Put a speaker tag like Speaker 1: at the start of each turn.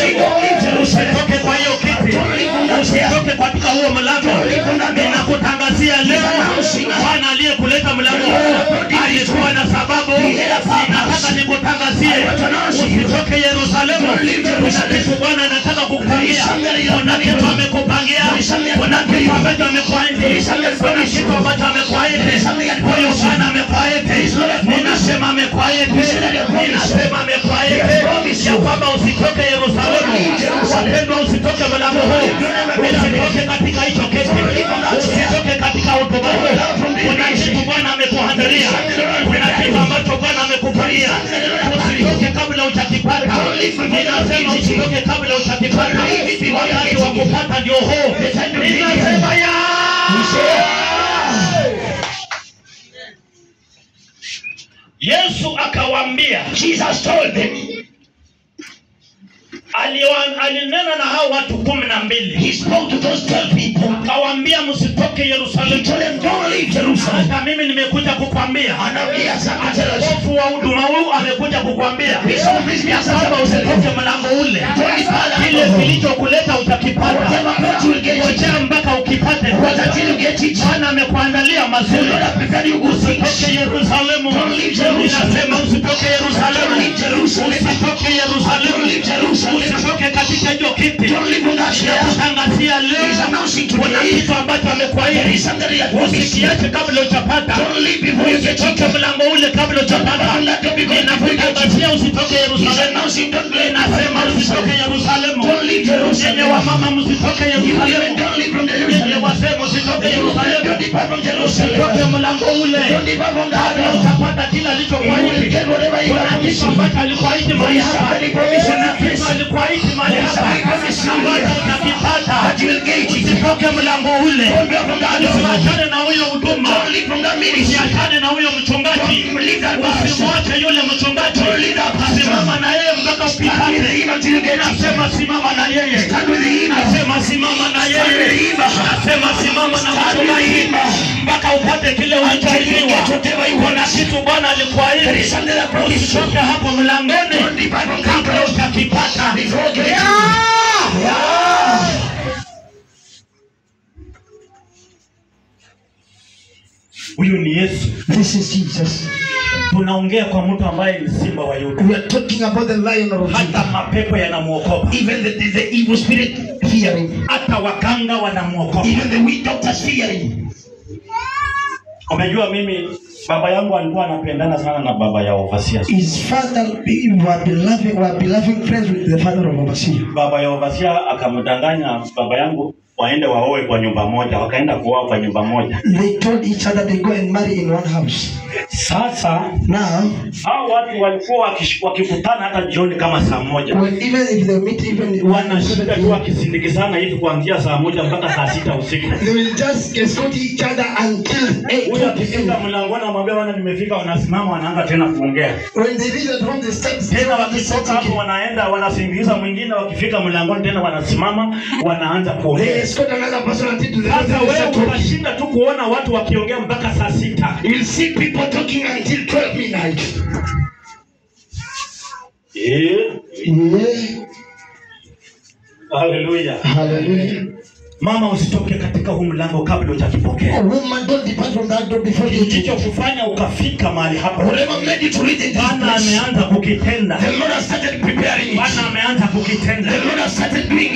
Speaker 1: Yerusalemu. Usitoke kwa hiyo kiti. Usitoke katika huo mlango. Ninakutangazia leo, Bwana aliyekuleta mlango alikuwa na sababu. Nataka nikutangazie, usitoke Yerusalemu. Kuna kitu Bwana anataka kukupangia. Kuna kitu amekupangia. Kuna kitu ambacho amekuahidi. Kuna kitu ambacho amekuahidi. Huyo Bwana amekuahidi. Ninasema amekuahidi. Ninasema amekuahidi ya kwamba usitoke Yerusalemu. Wapendwa, usitoke mlango huu. Usitoke katika hicho kiti. Usitoke katika hotuba huu. Kuna kitu Bwana amekuandalia. Kuna kitu ambacho Bwana amekupangia. Usitoke kabla hujakipata. Ninasema usitoke kabla hujakipata. Wakati wa kupata ndio huu. Ninasema ya Yesu akawaambia.
Speaker 2: Jesus told them.
Speaker 1: Alinena na hao watu 12.
Speaker 2: He spoke to those 12 people.
Speaker 1: Akawaambia msitoke Yerusalemu.
Speaker 2: He told them don't leave Jerusalem.
Speaker 1: Hata mimi nimekuja kukwambia. Askofu wa huduma huu amekuja kukwambia kwamba usitoke mlango ule. Kile kilichokuleta utakipata. Ngojea mpaka ukipate. Bwana amekuandalia mazuri. Usitoke Yerusalemu. Ninasema usitoke Yerusalemu. Usitoke Yerusalemu. Usitoke katika hiyo kiti. Ninakutangazia leo, kuna kitu ambacho amekuahidi. Usikiache kabla hujapata. Usitoke mlango ule kabla hujapata. Ninakutangazia usitoke Yerusalemu. Ninasema usitoke Yerusalemu. Enyi wamama msitoke Yerusalemu. Enyi wazee msitoke Yerusalemu. Usitoke mlango ule kabla hujapata kila alichokuahidi. Kuna kitu ambacho alikuahidi mahali hapa. Kuna kitu alikuahidi mahali hapa ambacho utakipata. Usitoke mlango ule. Usiachane na huyo huduma. Usiachane na huyo mchungaji. Usimwache yule mchungaji. Simama na yeye mpaka ukipate. Nasema simama na yeye. Nasema simama na yeye. Nasema simama na mchungaji mpaka upate kile ulichoahidiwa. Kuna kitu Bwana alikuahidi. Usitoke hapo mlangoni kabla utakipata. Huyu ni Yesu.
Speaker 3: This is Jesus.
Speaker 1: Tunaongea kwa mtu ambaye ni simba wa Yuda.
Speaker 3: We are talking about the lion of Judah.
Speaker 1: Hata mapepo yanamuogopa.
Speaker 2: Even the evil spirit fear him.
Speaker 1: Hata wakanga wanamuogopa.
Speaker 2: Even the witch doctors fear him.
Speaker 1: Umejua mimi baba yangu alikuwa anapendana sana na baba ya Overseer.
Speaker 3: His father were beloved friends with the father of Overseer.
Speaker 1: Baba ya Overseer akamdanganya baba yangu waende waoe kwa nyumba moja, wakaenda kuoa kwa nyumba moja.
Speaker 3: They told each other they go and marry in one house.
Speaker 1: Sasa
Speaker 3: now
Speaker 1: hao watu walikuwa wakikutana hata jioni kama saa moja.
Speaker 3: Well, even if they meet even
Speaker 1: wanashinda tu wakisindikizana hivi kuanzia saa moja mpaka saa 6 usiku.
Speaker 3: They will just escort each other until 8.
Speaker 1: Huyo akifika mlangoni anamwambia bwana nimefika, wanasimama wanaanza tena kuongea.
Speaker 3: When they reach at home they start
Speaker 1: tena, wakitoka hapo wanaenda wanasindikiza mwingine, wakifika mlangoni tena wanasimama wanaanza kuongea.
Speaker 3: Escort another person until to the.
Speaker 1: Sasa wewe utashinda tu kuona watu wakiongea mpaka saa 6.
Speaker 2: You will see people talking until 12 midnight.
Speaker 1: Yeah.
Speaker 3: Yeah.
Speaker 1: Hallelujah.
Speaker 3: Hallelujah.
Speaker 1: Mama, usitoke katika huu mlango kabla hujakipokea.
Speaker 3: Woman, don't depart from that door before you.
Speaker 1: Kilichokufanya ukafika mahali hapa.
Speaker 2: Whatever made you to reach this
Speaker 1: Bwana
Speaker 2: place,
Speaker 1: ameanza kukitenda.
Speaker 2: the Lord has started preparing it.
Speaker 1: Bwana ameanza kukitenda.
Speaker 2: The Lord has started doing it.